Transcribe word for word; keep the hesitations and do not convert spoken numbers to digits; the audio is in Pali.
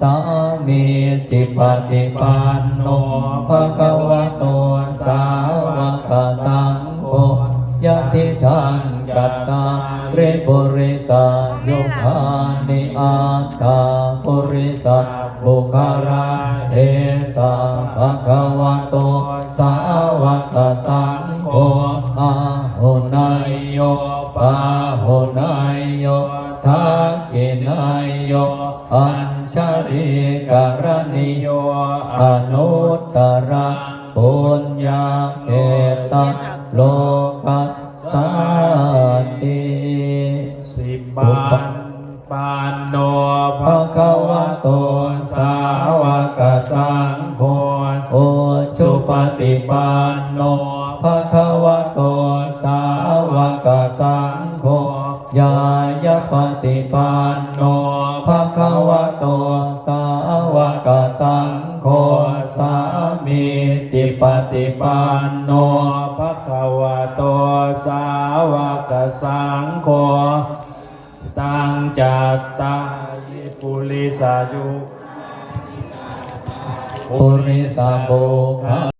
Sāmīcipaṭipanno bhagavato sāvakasaṅgho, yadidaṃ cattāri purisayugāni aṭṭha purisapuggalā, esa bhagavato sāvakasaṅgho, āhuneyyo pāhuneyyo dakkhiṇeyyo añjalikaraṇīyo anuttaraṃ puññakkhettaṃ lokassāti. สิบ ปัน ปันโน bhagavato sāvakasaṅgho, ujupaṭipanno bhagavato sāvakasaṅgho, ñāyapaṭipanno bhagavato sāvakasaṅgho, sāmīcipaṭipanno bhagavato sāvakasaṅgho, taṃ cattāri purisayu purisapugga